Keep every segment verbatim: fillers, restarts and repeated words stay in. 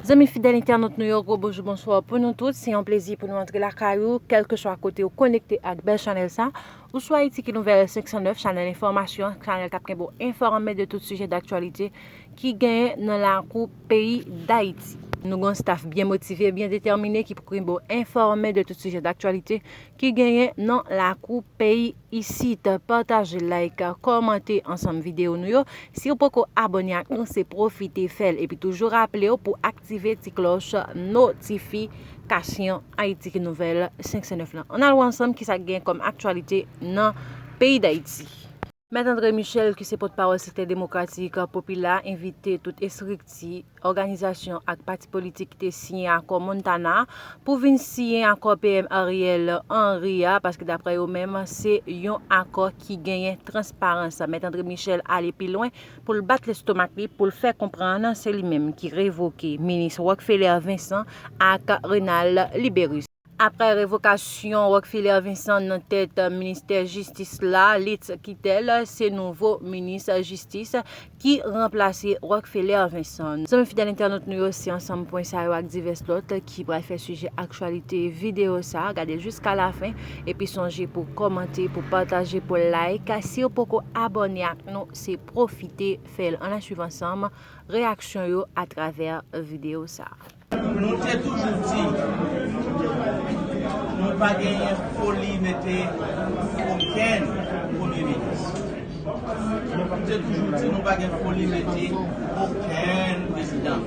Zanmi fidèl entènot nou yo, gwo bonjou, bonswa pou nou tout. Se yon plezi pou nou antre lakay ou, kèlkeswa kote ou konekte ak bèl chanèl sa. Ou sou Ayiti ki Nouvèl senk san nèf, chanèl enfòmasyon, chanèl k ap kenbe w enfòme de tout sijè daktyalite ki genyen nan lakou peyi Dayiti. Nou gen yon staf byen motive, byen detèmine ki pou kenbe w enfòme de tout sijè daktyalite ki genyen nan lakou peyi isit. Pataje, like, kòmante ansanm videyo nou yo. Si w poko abòne ak nou, se pwofite fè l. Epi toujou raple w pou aktive ti klòch notifikasyon Ayiti ki Nouvèl senk san nèf lan. Ann al wè ansanm kisa k gen kòm aktyalite nan peyi Dayiti. Mèt André Michel, ki se pòtpawòl Sektè Demokratik Popilè, envite tout estrikti, òganizasyon ak pati politik ki te siyen akò Montana pou vin siyen akò P M Ariel Henry a, paske daprè yo menm, se yon akò ki genyen transparans. Mèt André Michel ale pi lwen pou l bat lestomak li, pou l fè konprann se li menm ki revoke minis Rockfeller Vincent ak Renald Libérus. Aprè revokasyon Rockfeller Vincent nan tèt ministè jistis la, Litz Quitel se nouvo minis jistis ki ranplase Rockfeller Vincent. Zanmi fidèl entènot nou yo, se ansanm pwen sa yo ak divès lòt ki pral fè sijè aktyalite videyo sa. Gade l jiska lafen, epi sonje pou kòmante, pou pataje, pou like. Si w poko abòne ak nou, se pwofite fè l. Ann al swiv ansanm reyaksyon yo atravè videyo sa. Nou te toujou di nou pa genyen foli mete okenn premye minis. Nou te toujou di nou pa gen foli mete okenn prezidan.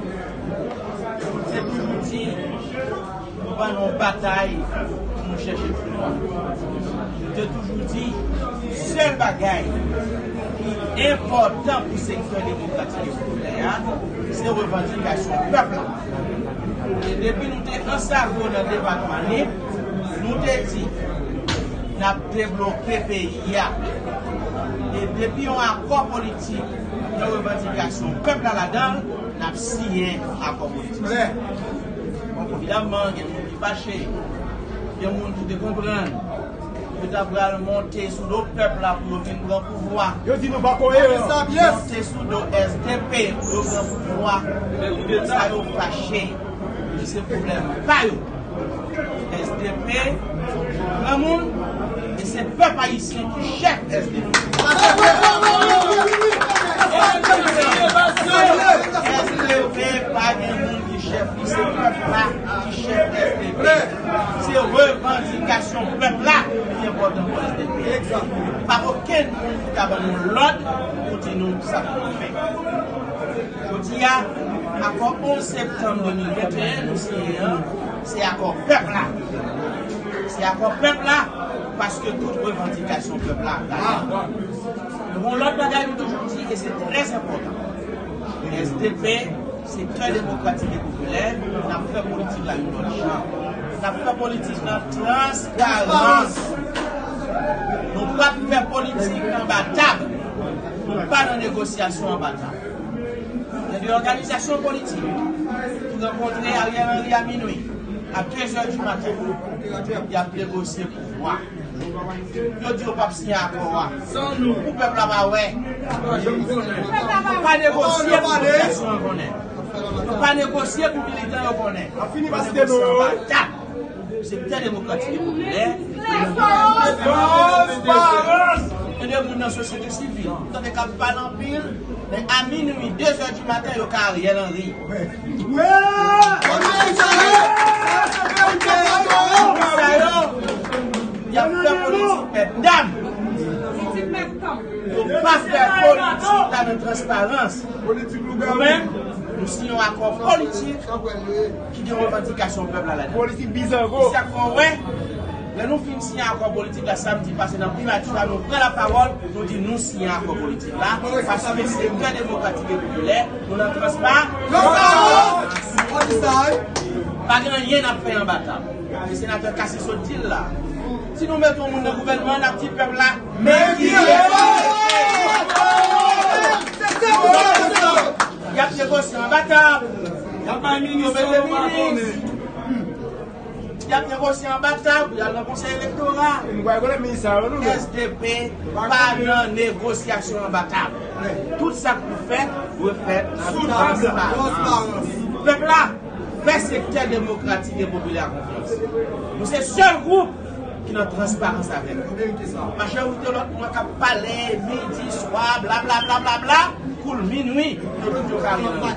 Nou te toujou di nou pa nan yon batay pou nou chèche pouvwa. Nou te toujou di sèl bagay ki enpòtan pou sektè demokratik e popilè a, se revandikasyon pèp la. E depi nou te ansago nan depatman Nip, nou te di n ap debloke peyi a. E depi yon akò politik gen revandikasyon pèp la ladan l, n ap siyen akò politik. Evidamman, gen moun ki fache, gen moun ki te konprann yo ta pral monte sou do pèp la pou yo vin pran pouvwa. Yo di nou pa koyeran. Monte sou do S D P pou yo pran pouvwa. Sa yo fache. Ki se pwoblèm pa yo. S D P granmoun, e se pèp ayisyen ki chèf S D P. S D P pa gen moun ki chèf li, se pèp la ki chèf S D P. Se revandikasyon pèp la ki enpòtan pou S D P. Pa okenn moun ki ka ban nou lòd pou di nou sa pou nou fè. Jodi a, akò onz septanm de mil venteyen nou siyen an, se akò pèp la. Se akò pèp la, paske tout revandikasyon pèp la la. Yon lòt bagay nou toujou di, e se trè enpòtan. S D P, Sektè Demokratik e Popilè, n ap fè politik la yon lòt jan. N ap fè politik nan transparans. Nou p ap fè politik anba tab. Nou pa nan negosyasyon anba tab. Gen de òganizasyon politik ki rankontre Ariel Henry a minwi, a de zè di maten, y ap negosye pouvwa. Yo di yo p ap siyen akò a. Pou pèp la pa wè. Nou pa negosye pou popilasyon an konnen. Nou pa negosye pou militan yo konnen. N ap fini paske nou. Sektè Demokratik e Popilè. Transparans! Gen de moun nan sosyete sivil, ou tande k ap pale anpil, men a minwi, de zè di maten, yo ka Ariel Henry. Sa yo, y ap fè politik mèt dam. Yo pa fè politik la nan transparans. Nou menm, nou siyen yon akò politik ki gen revandikasyon pèp la ladan. Politik bizango. Se sa k fè w wè, lè nou fin siyen akò politik la samdi pase nan Primati a, nou pran lapawòl, nou di nou siyen akò politik la, paske Sektè Demokratik e Popilè, nou nan transpa-, pa gen anyen n ap fè anba tab. E senatè Cassy sot di l la. Si nou mete yon moun nan gouvènman, n ap di pèp la, men ki y ap negosye anba tab. Y ap bay minis yo mete minis. Y ap negosye anba tab, y al nan konsèy elektoral. Nou pa rekonèt minis sa yo, nou menm. S D P pa nan negosyasyon anba tab. Tout sa k pou fèt, dwe fèt nan transparans. Pèp la fè sektè demokratik e popilè a konfyans. Nou se sèl gwoup ki nan transparans avèk. Majorite lòt moun k ap pale midi, swa, bla bla bla bla bla, koul minwi, yo tout yo kare nan ri.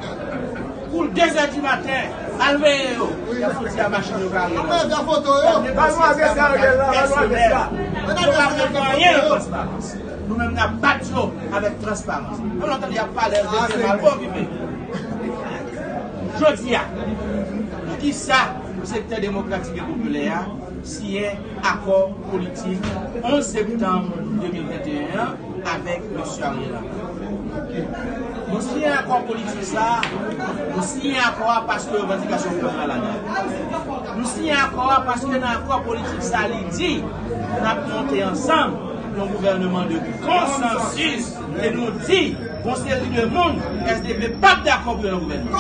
Koul de zè di maten, al veye yo. Y ap soti a machin yo kare nan ri. Ba nou adrès sa, Ariel la, ba nou adrès sa. Yo pa fè anyen nan transparans. Nou menm n ap bat yo avèk transparans. Menm lè w tande y ap pale, L D P mal, pa okipe. Jodi a, poukisa sektè demokratik e popilè a siyen akò politik onz septanm de mil venteyen an avèk mesye Ariel Henry? Nou siyen akò politik sa a, nou siyen akò a paske revandikasyon pèp la ladan l. Nou siyen akò a paske nan akò politik sa a, li di n ap monte ansanm yon gouvèneman de konsansis. E nou di, gon seri de moun, S D P p ap dakò pou yo nan gouvènman.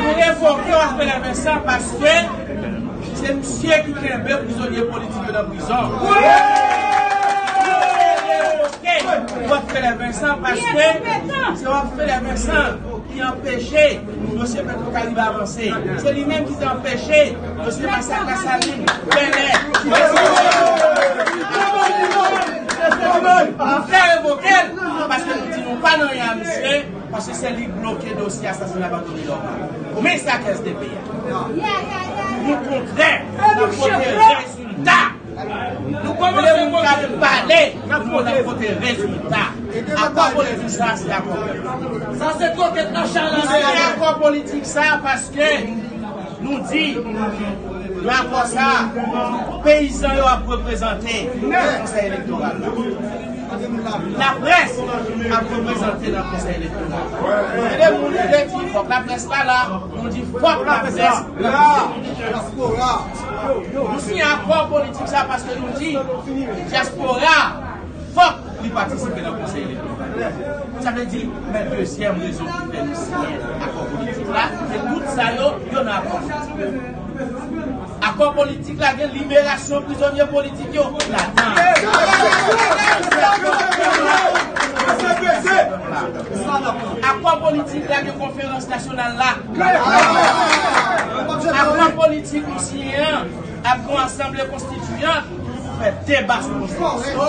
Nou revoke Rafael Vincent paske se misye ki kenbe prizonye politik yo nan prizon. Nou revoke Rafael Vincent paske se Rafael Vincent ki anpeche dosye Petro Caribe avanse. Se li menm ki te anpeche dosye masak Lasalin, Bèlè. Nou fè revoke l paske nou di nou pa nan anyen a misye. Paske se li k bloke dosye asasina Batoni Dorval. Men sa k S D P a. Nou kontrè, n ap pote rezilta. Nou kòmanse pote pale, nou n ap pote rezilta. Akò politik sa, se akò pèp la. Sa se twokèt achala. Nou siyen akò politik sa paske nou di, nan akò sa, peyizan yo ap reprezante nan Konsèy Elektoral la. Laprès ap reprezante nan Konsèy Elektoral. Gen de moun ki te di fòk laprès pa la, nou di fòk laprès la. Nou siyen akò politik sa paske nou di dyaspora fòk li patisipe nan Konsèy Elektoral. Sa vle di, men dezyèm rezon ki fè nou siyen akò politik la, se tout sa yo, yo nan akò politik. Akò politik la gen liberasyon prizonye politik yo ladan. Akò politik la gen konferans nasyonal la. Akò politik nou siyen an ap gen yon asanble konstitiyant pou fè deba sou konstitisyon.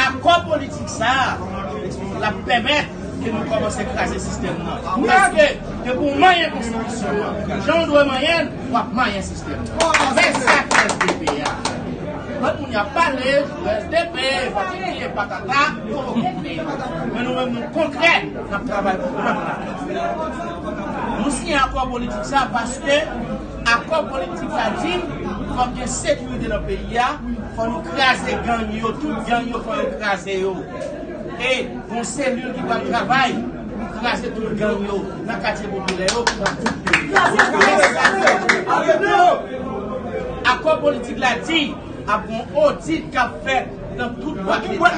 Akò politik sa a, l ap pèmèt ke nou kòmanse kraze sistèm nan. Paske depi w manyen konstitisyon an, jan w dwe manyen l, w ap manyen sistèm nan. Men sa k S D P a. Lòt moun y ap pale, S D P, patati, patata, men nou menm nou konkrè, n ap travay pou pèp la. Nou siyen akò politik sa paske akò politik la di fòk gen sekirite nan peyi a, fò nou kraze gang yo, tout gang yo fò yo kraze yo. E gon selil ki pral travay pou kraze tout gang yo nan katye popilè yo, nan tout peyi a. Akò politik la di ap gon odit k ap fèt nan tout bwat leta.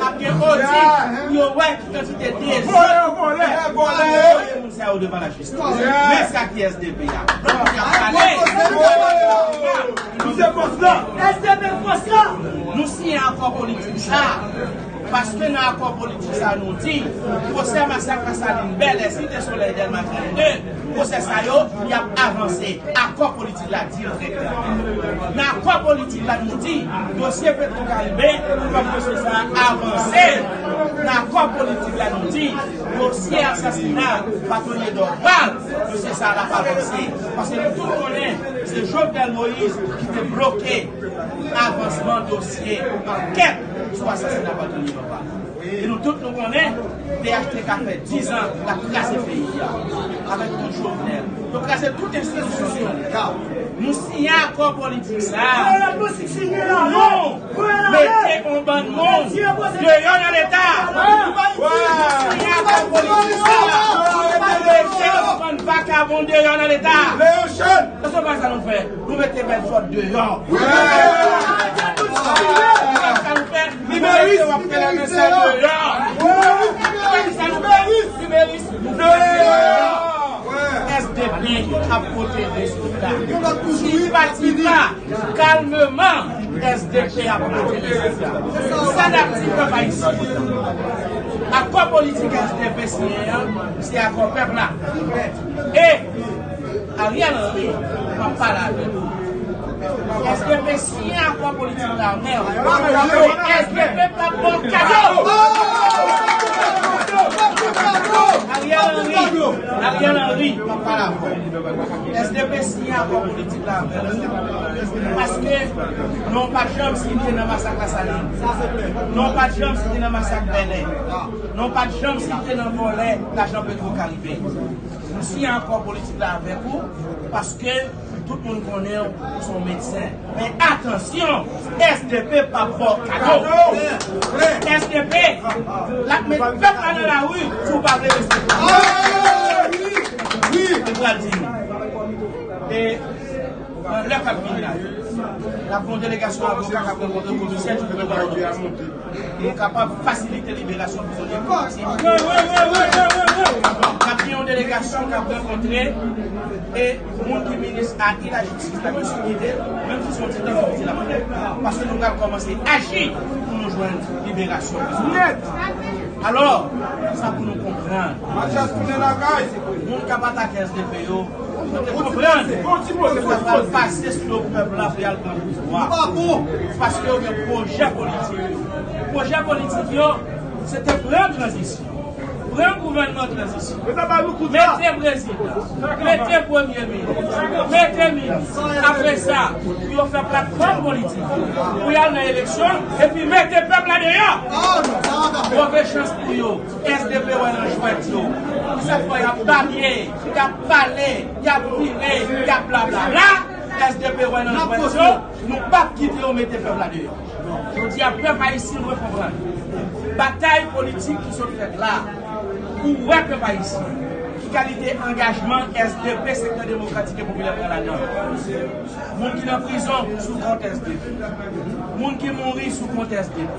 Ap gen odit pou yo wè ki kantite dezòd moun sa yo devan lajistis. Men sa ki S D P a. Donk, y ap pale. Nou se fòs la. S D P fòs la. Nou siyen akò politik sa. Paske nan akò politik sa nou di, pwosè masak Lasalin, Bèlè, Site Solèy, Dèlma trannde, pwosè sa yo, y ap avanse. Akò politik la di l trè klè. Nan akò politik la nou di, dosye Petro Caribe, fòk dosye sa a avanse. Nan akò politik la nou di, dosye asasina Batoni Dorval, dosye sa a l ap avanse. Paske nou tout konnen, se Jovenel Moïse ki te bloke avansman dosye ankèt sou asasina Batoni Dorval. E nou tout nou konnen, P H T K fè diz an l ap kraze peyi a. Avèk tout Jovenel. Yo kraze tout enstitisyon yo. Nou siyen akò politik sa a. Nou mete yon bann moun deyò nan Leta. Nou siyen akò politik sa a. Leon Chan, bann vakabon deyò nan Leta. Leon Chan. Èske w pa sa nou fè? Nou mete Bèlfò deyò. Wi. Sa nou fè? Nou mete w ap fè lè mesaj deyò. Sa nou fè? Liberis. Deyò. S D P ap pote rezilta. Si pati pa kalmeman, S D P ap pote rezilta. Sa n ap di pèp ayisyen. Akò politik S D P siyen an, se akò pèp la. E Ariel Henry, m ap pale avè w. S D P siyen akò politik la avè w. S D P p ap ba w kado. Ariel Henry, Ariel Henry, m ap pale avè w. S D P siyen akò politik la avè w. Paske non pa t janm site nan masak Lasalin. Non pa t janm site nan masak Bèlè. Non pa t janm site nan vòlè lajan Petro Karibe. Nou siyen akò politik la avèk ou, paske tout moun konnen w, ou se yon medsen. Men atansyon, S D P p ap ba w kado. S D P, l ap met pèp la nan lari si w pa vle respekte. Wi, wi. Li pral di nou. E, nan lè k ap vini la, n ap gen yon delegasyon avoka k ap rankontre komisè tribinal pou yo kapab fasilite liberasyon prizonye politik. N ap gen yon delegasyon k ap rankontre e moun ki minis a ilajistis la, misye kite, menm si se yon ti tan, se yon ti lapè. Paske nou pral kòmanse aji pou nou jwenn liberasyon prizonye. Alò, sa pou nou konprann. Moun k ap atake S D P yo, nou te konprann sa pral pase sou do pèp la pou y al pran pouvwa. Paske yo gen pwojè politik yo. Pwojè politik yo, se te pran tranzisyon. Pran gouvènman tranzisyon. Mete prezidan. Mete premye minis. Mete minis. Apre sa, pou yo fè platfòm politik. Pou y al nan eleksyon, epi mete pèp la deyò. Move chans pou yo. S D P wè nan jwèt yo. Sèt fwa y ap babye, y ap pale, y ap vire, y ap blablabla. S D P wè nan jwèt yo. Nou p ap kite yo mete pèp la deyò. Jodi a, pèp ayisyen dwe konprann. Batay politik ki sot fèt la, pou wè pèp ayisyen, ki kalite angajman S D P, Sektè Demokratik e Popilè pran ladan. Moun ki nan prizon sou kont S D P. Moun ki mouri sou kont S D P.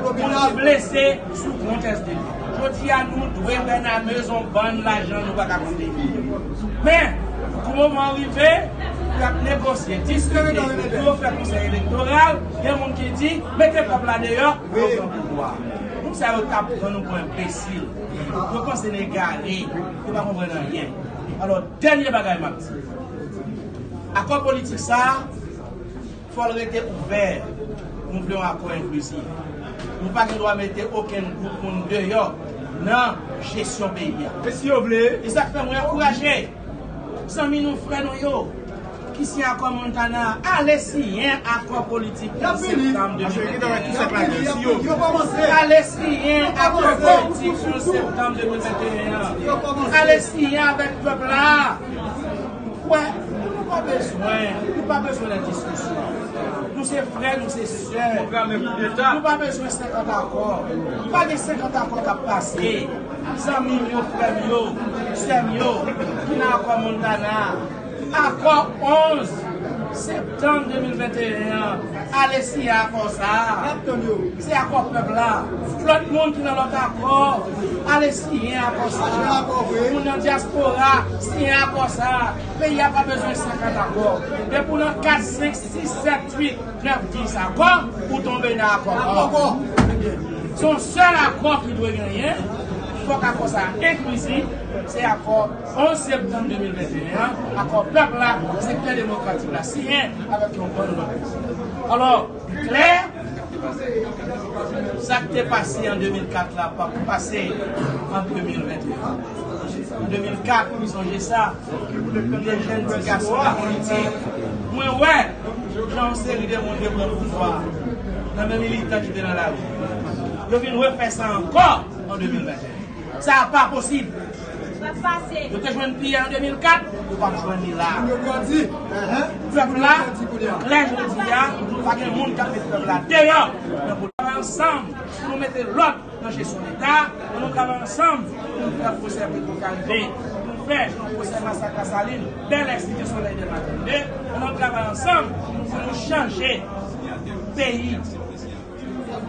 Moun ki blese sou kont S D P. Jodi a, nou dwe wè nan mezon bann lajan nou pa ka konte. Men, kou moman an rive, y ap negosye, diskite, pou yo fè konsèy elektoral, gen moun ki di, mete pèp la deyò, pou yo pran pouvwa. Moun sa yo t ap pran nou pou enbesil. Yo panse n egare, yo pa konprann anyen. Alò, dènye bagay m ap di. Akò politik sa a, fò l rete ouvè. Nou vle yon akò enklizif. Nou pa gen dwa mete okenn gwoup moun deyò nan jesyon peyi a. E si yo vle? E sa k fè mwen ankouraje zanmi nou, frè nou yo, ki siyen akò Montana, ale siyen akò politik yon septanm de mil venteyen an. Ale siyen akò politik yon septanm de mil venteyen an. Ale siyen avèk pèp la. Kwè, nou pa bezwen, nou pa bezwen nan diskisyon. Nou se frè, nou se sè. Nou pa bezwen senkant akò. Pa gen senkant akò k ap pase. Zanmi m yo, frè m yo, sè m yo, ki nan akò Montana. Akò onz septanm de mil venteyen an, ale siyen akò sa a. Se akò pèp la. Lòt moun ki nan lòt akò, ale siyen akò sa a. Moun nan dyaspora, siyen akò sa a. Peyi a pa bezwen senkant akò. Depi w nan kat, senk, sis, sèt, uit, nèf, dis akò, ou tonbe nan akò mò. Se yon sèl akò ki dwe genyen. Fòk akò sa a enklizif. Se akò onz septanm de mil venteyen an, akò pèp la, sektè demokratik la siyen avèk yon bann lòt. Alò, klè, sa k te pase an de mil kat la p ap pase an de mil venteyen. An de mil kat, m sonje sa, m te jèn ti gason nan politik. Mwen wè jan yon seri de moun te pran pouvwa a, nan men militan ki te nan lari. Yo vin refè sa ankò an de mil venteyen. Sa a pa posib. Yo te jwenn piyè an de mil kat, yo p ap jwenn li la. Pèp la, klè jodi a, pa gen moun k ap met pèp la deyò. Nan pou travay ansanm, pou nou mete lòd nan jesyon Leta, pou nou travay ansanm, pou nou fè pwosè Petro Caribe, pou nou Fè pwosè masak Lasalin, bèl èkspike Solèy Dèlma trannde, pou nou travay ansanm pou nou chanje peyi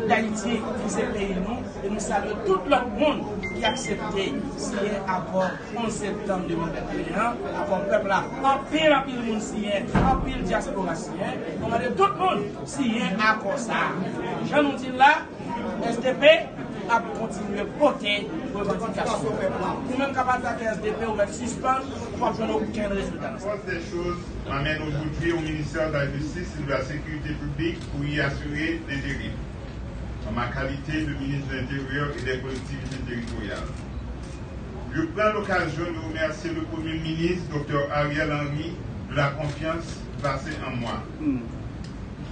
Dayiti, ki se peyi nou, e nou salye tout lòt moun ki aksepte siyen akò onz septanm de mil venteyen an, akò pèp la. Anpil, anpil moun siyen, anpil dyaspora siyen. Nou mande tout moun siyen akò sa a. Jan nou di l la, S D P ap kontinye pote revandikasyon. Ou menm k ap atake S D P, ou mèt sispann, ou p ap jwenn okenn rezilta nan sa. La force des choses m'amène aujourd'hui au ministère de la Justice et de la Sécurité publique pour y assurer l'intérim, en ma qualité de ministre de l'Intérieur et des Collectivités territoriales. Je prends l'occasion de remercier le Premier ministre, Docteur Ariel Henry, de la confiance placée en moi.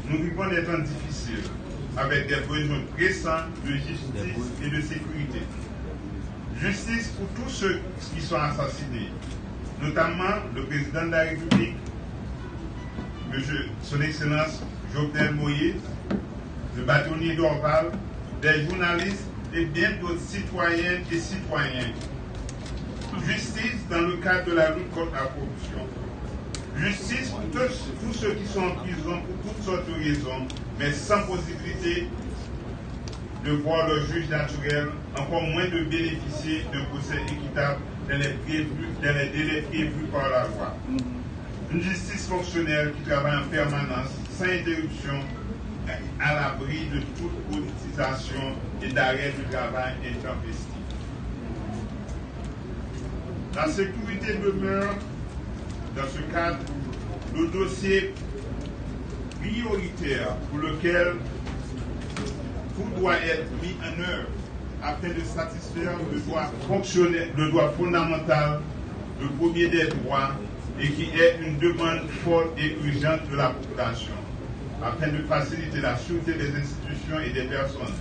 Nou vivan de tan difisil, avèk des besoins pressants de justice et de sécurité. Justice pour tous ceux qui sont assassinés, notamment le président de la République, Monsieur, Son Excellence Jovenel Moïse, le bâtonnier Dorval, des journalistes et bien d'autres citoyennes et citoyens. Justice dans le cadre de la lutte contre la corruption. Justice pour tous, tous ceux qui sont en prison pour toutes sortes de raisons, mais sans possibilité de voir leur juge naturel, encore moins de bénéficier d'un procès équitable dans les prévus, dans les délais prévus par la loi. Une justice fonctionnelle qui travaille en permanence, sans interruption, à l'abri de toute politisation et d'arrêt du travail intempestif. La sécurité demeure, dans ce cadre, le dossier prioritaire pour lequel tout doit être mis en œuvre afin de satisfaire le droit fonctionnel, le droit fondamental, le premier des droits, et qui est une demande forte et urgente de la population, afin de faciliter la sûreté des institutions et des personnes.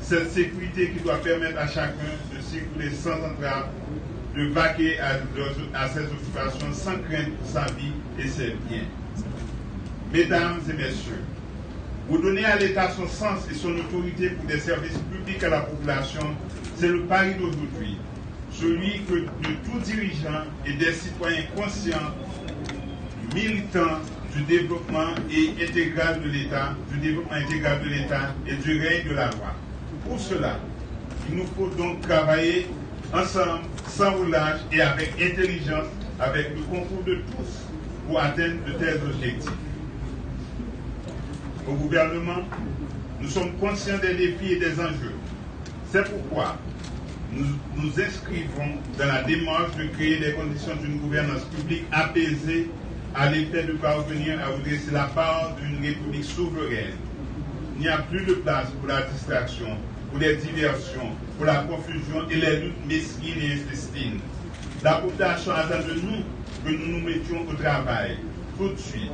Cette sécurité qui doit permettre à chacun de circuler sans entrave, de vaquer à, à ses occupations sans crainte pour sa vie et ses biens. Mesdames et messieurs, redonner à l'État son sens et son autorité pour des services publics à la population, c'est le pari d'aujourd'hui, celui que de tout dirigeant et des citoyens conscients, militants du développement et intégral de l'État, du développement intégral de l'État et du règne de la loi. Pour cela, il nous faut donc travailler ensemble, sans relâche et avec intelligence, avec le concours de tous, pour atteindre de tels objectifs. Au gouvernement, nous sommes conscients des défis et des enjeux. C'est pourquoi nous nous inscrivons dans la démarche de créer les conditions d'une gouvernance publique apaisée à l'effet de parvenir à redresser la barre d'une république souveraine. Il n'y a plus de place pour la distraction, pour les diversions, pour la confusion et les luttes mesquines et intestines. La population attend de nous que nous nous mettions au travail tout de suite.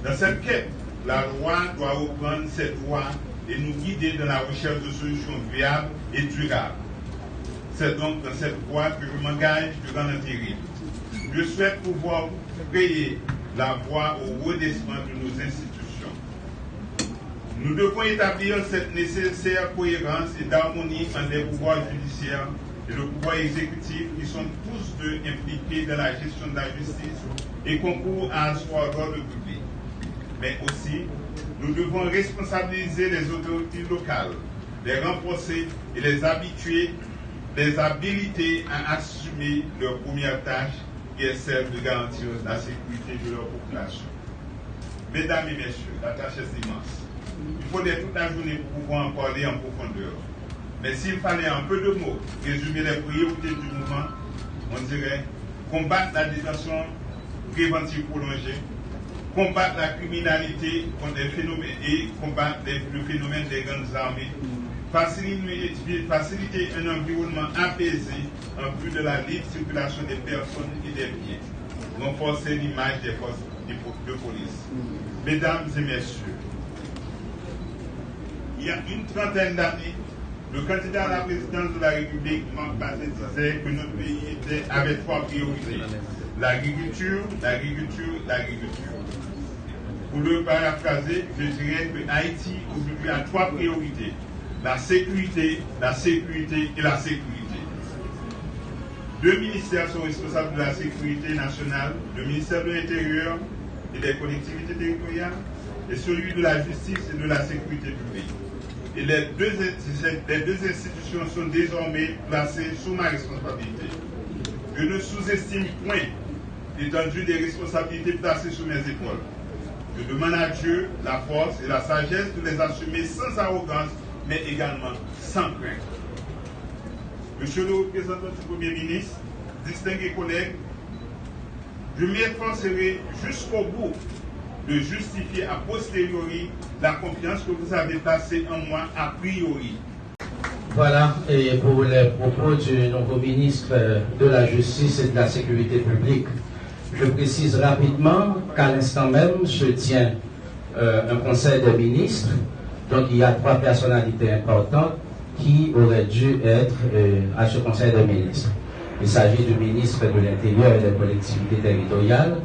Dans cette quête, la loi doit reprendre ses droits et nous guider dans la recherche de solutions viables et durables. C'est donc dans cette voie que je m'engage durant l'intérim. Je souhaite pouvoir frayer la voie au redressement de nos institutions. Nous devons établir cette nécessaire cohérence et d'harmonie entre les pouvoirs judiciaires et le pouvoir exécutif, qui sont tous deux impliqués dans la gestion de la justice et concourent à asseoir l'ordre public. Mais aussi, nous devons responsabiliser les autorités locales, les renforcer et les habituer, les habiliter à assumer leur première tâche, qui est celle de garantir la sécurité de leur population. Mesdames et messieurs, la tâche est immense. Il faudrait toute la journée pour pouvoir en parler en profondeur. Mais s'il fallait en peu de mots résumer les priorités du moment, on dirait combattre la détention préventive prolongée, combattre la criminalité contre les phénomènes et combattre les, le phénomène des gangs armés, faciliter, faciliter un environnement apaisé en vue de la libre circulation des personnes et des biens, renforcer l'image des forces de, de police. Mesdames et messieurs, il y a une trentaine d'années, le candidat à la présidence de la République, Marc Baze, disait que notre pays était, avait trois priorités. L'agriculture, l'agriculture, l'agriculture. Pour le paraphraser, je dirais que Haïti aujourd'hui a trois priorités. La sécurité, la sécurité et la sécurité. Deux ministères sont responsables de la sécurité nationale, le ministère de l'Intérieur et des collectivités territoriales, et celui de la Justice et de la Sécurité publique. Et les deux, les deux institutions sont désormais placées sous ma responsabilité. Je ne sous-estime point l'étendue des responsabilités placées sur mes épaules. Je demande à Dieu la force et la sagesse de les assumer sans arrogance, mais également sans crainte. Monsieur le représentant du Premier ministre, distingués collègues, je m'efforcerai jusqu'au bout de justifier a posteriori la confiance que vous avez placée en moi a priori. Voilà, et pour les propos du nouveau ministre de la Justice et de la Sécurité publique, je précise rapidement qu'à l'instant même se tient euh, un conseil des ministres. Donc il y a trois personnalités importantes qui auraient dû être euh, à ce conseil des ministres. Il s'agit du ministre de l'Intérieur et des collectivités territoriales.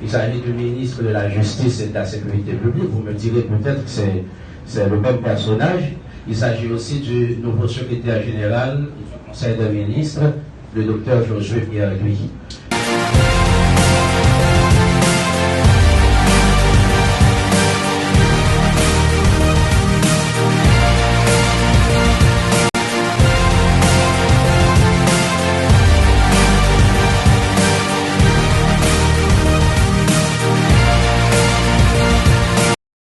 Il s'agit du ministre de la Justice et de la Sécurité publique. Vous me direz peut-être que c'est, c'est le même personnage. Il s'agit aussi du nouveau secrétaire général du Conseil des ministres, le docteur Josué Pierre-Louis.